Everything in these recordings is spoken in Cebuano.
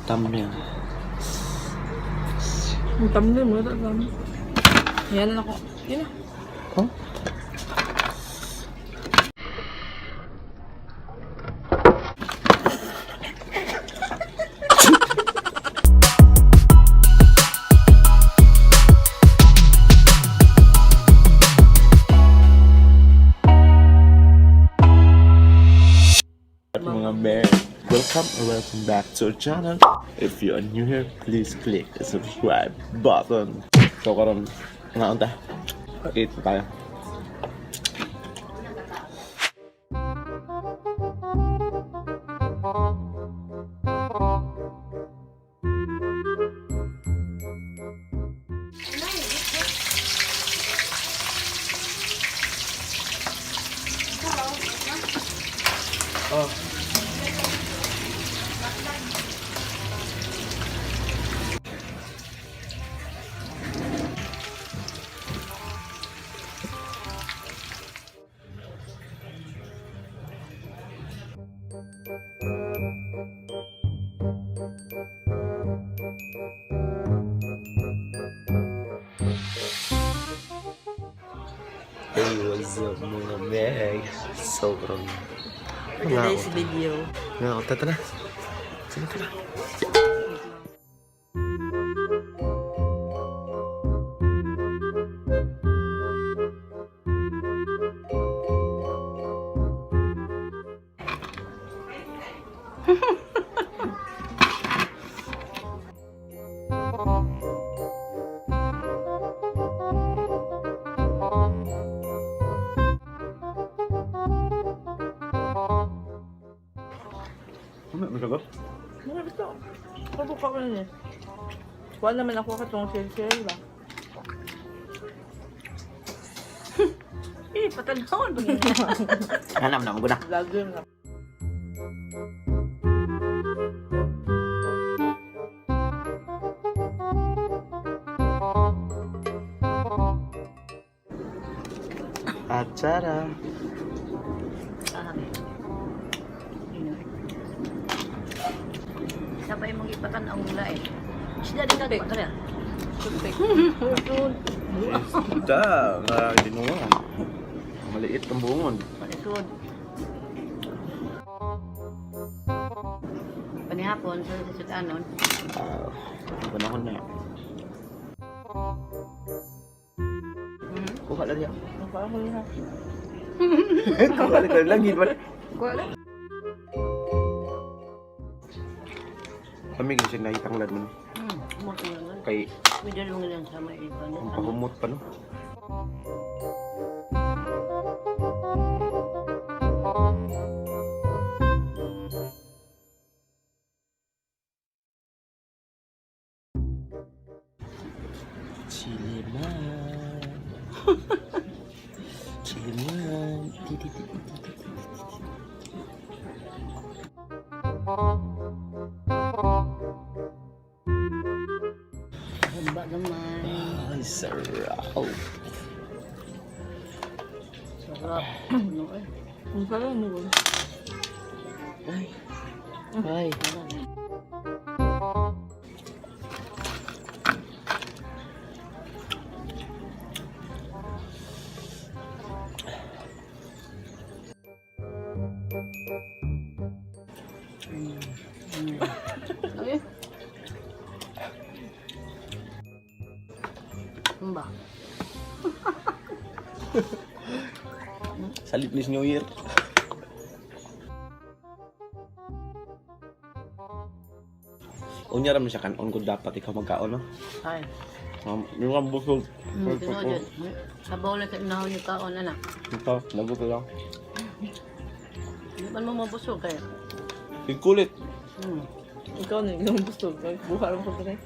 Thumbnail. Ang thumbnail mo, ito thumbnail. Yan na ako. Yun na. Huh? Mga bear, welcome or welcome back to our channel. If you are new here, please click the subscribe button. So karon nga unta. Eat na tayo. Oh. Hey, what's up, mga meg? Sobrang For today's video. Nga, tara na. Sino ka na? Ano, may sagot? Mga gusto. Ako ka rin eh. Wala naman ako katong sel-sel ba? Eh, patanawon ba Hanap na, maguna. Vlogger na. Atsara. Ah. Sabay mong ipatan ang mula eh. Isda din ka pa kaya. Toothpick. Isda, nga ginawa. Maliit ang bungon. Palisod. Panihapon sa sudanon. Ah, ang panahon na. Kuha lang niya. Ang ko rin ha. Kuha lang lang gid man. Kuha lang. Kami gid siya nahitanglad man. Mo lang. Kay Medyo lang lang sa may iban. ang pahumot pa, no. Chili man. Chili man. Ti, ti, ti, ti, ti, ti, ti, ti. Hamba naman. Ay, sarap. Sarap. Ano eh. Ang sarap mo. Ay. Ay. Ay. Hamba. Salit ni New Year. Unya ra man siya kanon kung dapat ikaw magkaon, no? Ay. Yung mga busog. Tinuod yun. Sabaw lang sa inahon yung kaon, anak. Ito, naguto lang. Di man mo mabusog kaya. Ikulit. Ikaw na yung gusto. Buha lang ko rin.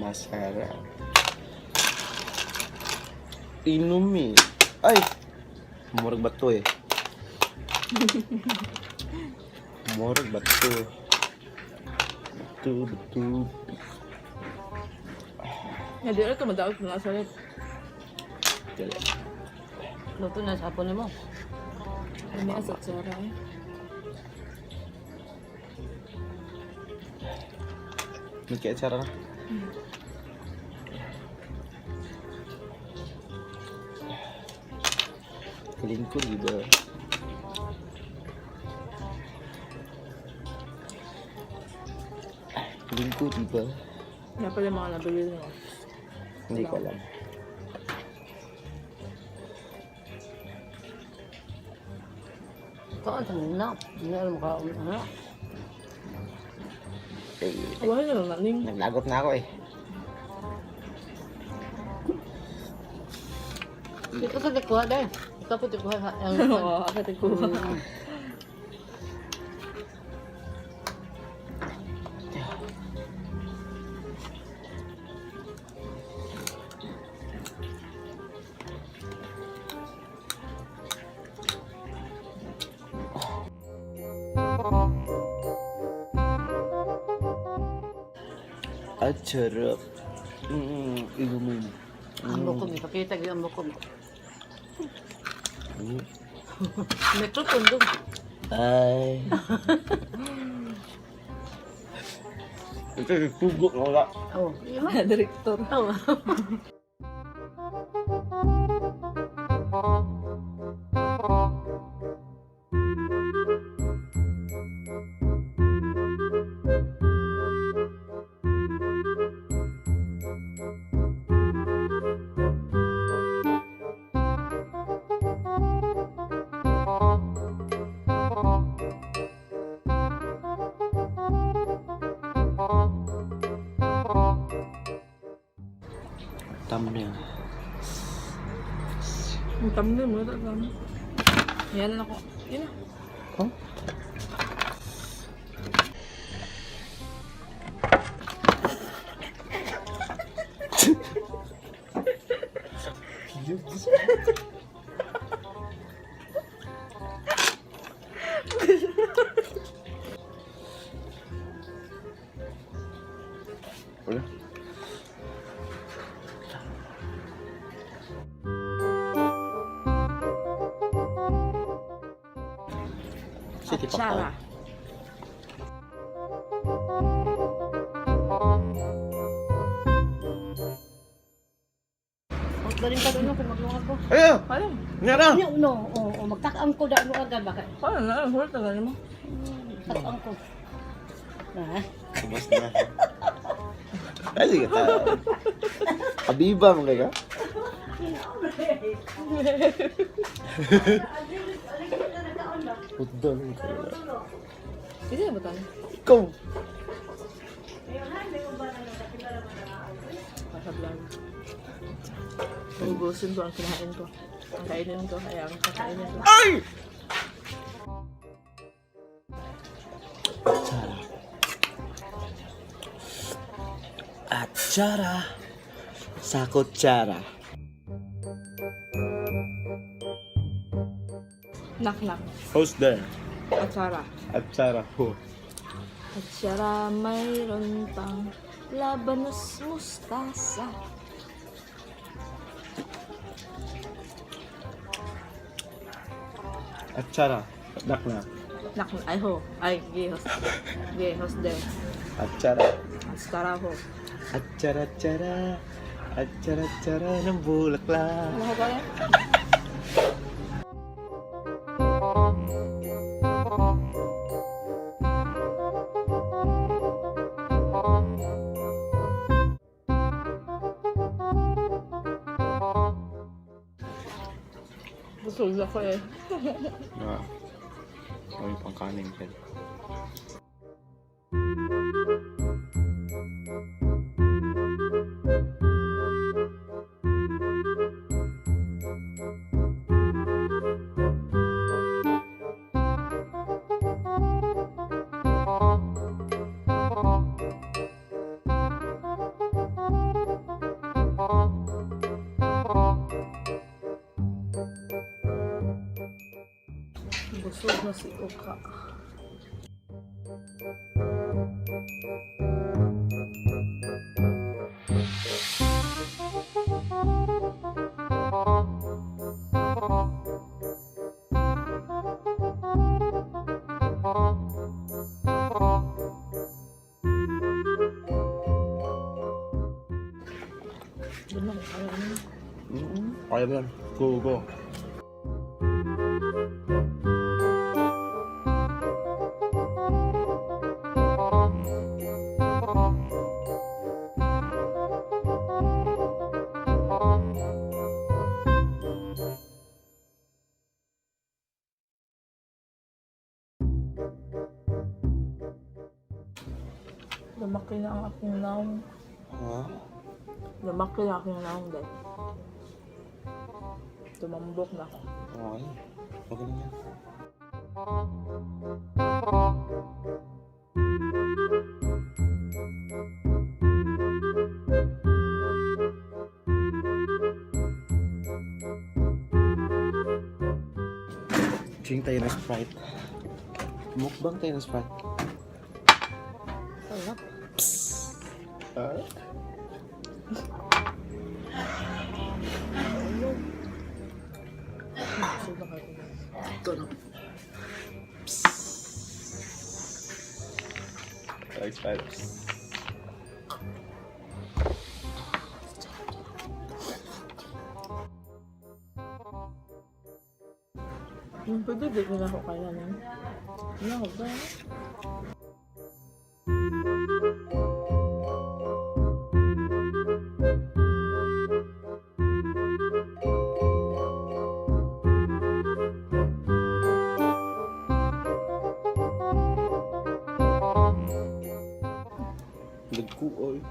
Masarap. Inumi. Ay! Murag bato eh. Murag bato. Bato, bato. Nga di ito madaot na sa Dali. Luto na sa hapon mo. Lami sa atsara eh. May atsara na. Feeling ko, di ba? Feeling ko, di ba? Kaya pala yung mga nabili nyo. Hindi ko alam. Kaon sa muna. Hindi alam kaon. Ano? Eh, Wala na lang naning. naglagot na ako eh. Ito sa tikuha dahil. Ikaw po tikuha. Oo, agad ko. At sarap. Inumin. Ang bukom. Ipakita ko ang bukom. Microphone doon. Ay. Ito yung tugo na wala. Oh. Director. Oh. Thumbnail. Ang tamli mo, ito lang. Yan na ako. Yan na. Huh? Wala. City pa Atsara. Galing pa doon kung maglungag ko. Ayun! Ano? Nga na! No, no. Oh, oh, magtakam ko dahil agad baka. Ano na? Huli talaga mo. Takam ko. Ah. Ubus na. Ay, sige ta. Abiba mo ka? Putdan ko na. Hindi na ba tayo? Ikaw! Sa vlog. Ubusin ko ang kinain ko. Ang kainin ko. Ay, ang kakainin ko. Ay! Atsara. Atsara. Sa kutsara. Knock knock. Who's there? Atsara. Atsara who? Atsara, mayroon pang labanos mustasa. Atsara. Knock knock. Knock knock. Ay ho. Ay, gihos. Gihos there. Atsara. Atsara ho. Atsara tsara. Atsara tsara ng bulaklak. Ano ko ba yan? Busog ako eh. Ah. Kami pang kanin pero. Busog na si Oka. Kaya mo yan. Go, go. Lumaki na ang aking naong. Ha? Lumaki na aking naong dahil. Tumambok na ako. Okay. Magaling yan. Drink tayo ng Sprite. Mukbang tayo ng Sprite. Sarap. Ah? Busog na kayo. Ito na. Like Sprite. Yung pwede, di ko na ako kaya nun. Ano ako ba? Nagkuoy.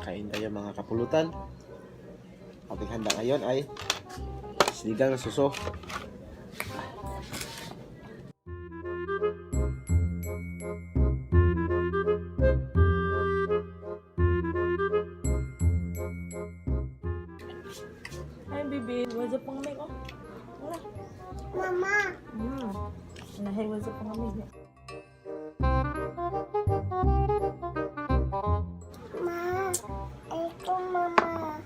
Kain tayo, mga kapulutan. Ating handa ngayon ay sinigang na suso. Hi, baby. What's up, pang oh? Wala. Mama, Nahay, what's up, pang amig? Ma, ito mama.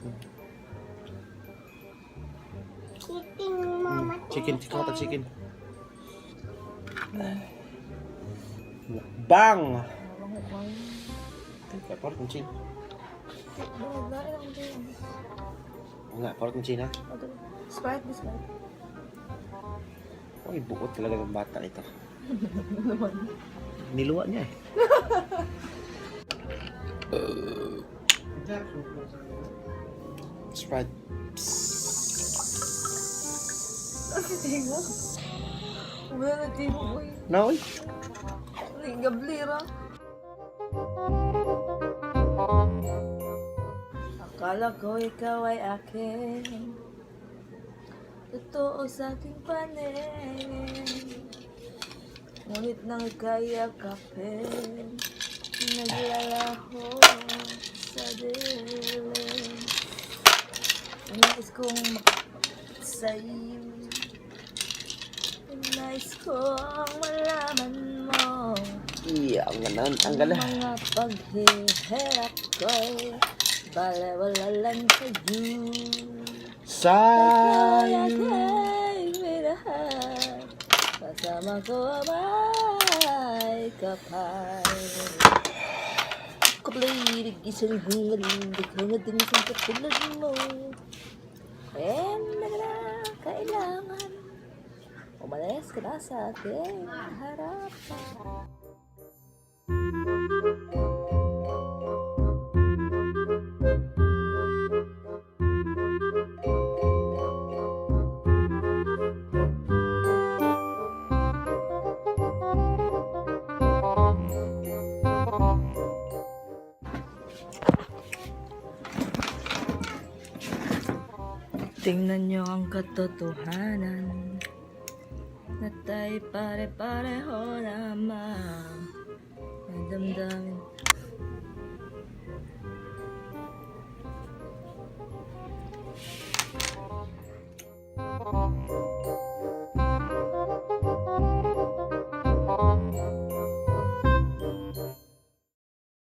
Chicken, mama. Chicken, chicken, ta chicken. Mukbang! Teka, parang chin. Wala, parang chin ha. Sprite, this Sprite. Uy, buot talaga ng bata ito. Niluwa niya eh. Sprite. Tingo. Wala na tingo ko eh. No, uy. Gablira. Akala ko ikaw ay akin. Totoo sa aking paningin. Ngunit nang ika'y yakapin, naglalaho sa dilim. Nais kong makapit sa'yo. Nais kong malaman mo Iya, ang ganan, ang gala. mga paghihirap ko, balewala lang sa'yo. Ikaw ay Sayo. aking minahal. Kasama ko ang may kapal. Kuplay, isang hungal, hungal din isang katulad mo. Eh, na kailangan. Umalis ka na sa aking harapan. Tingnan niyo ang katotohanan na tayo pare-pareho lamang. Ang damdamin.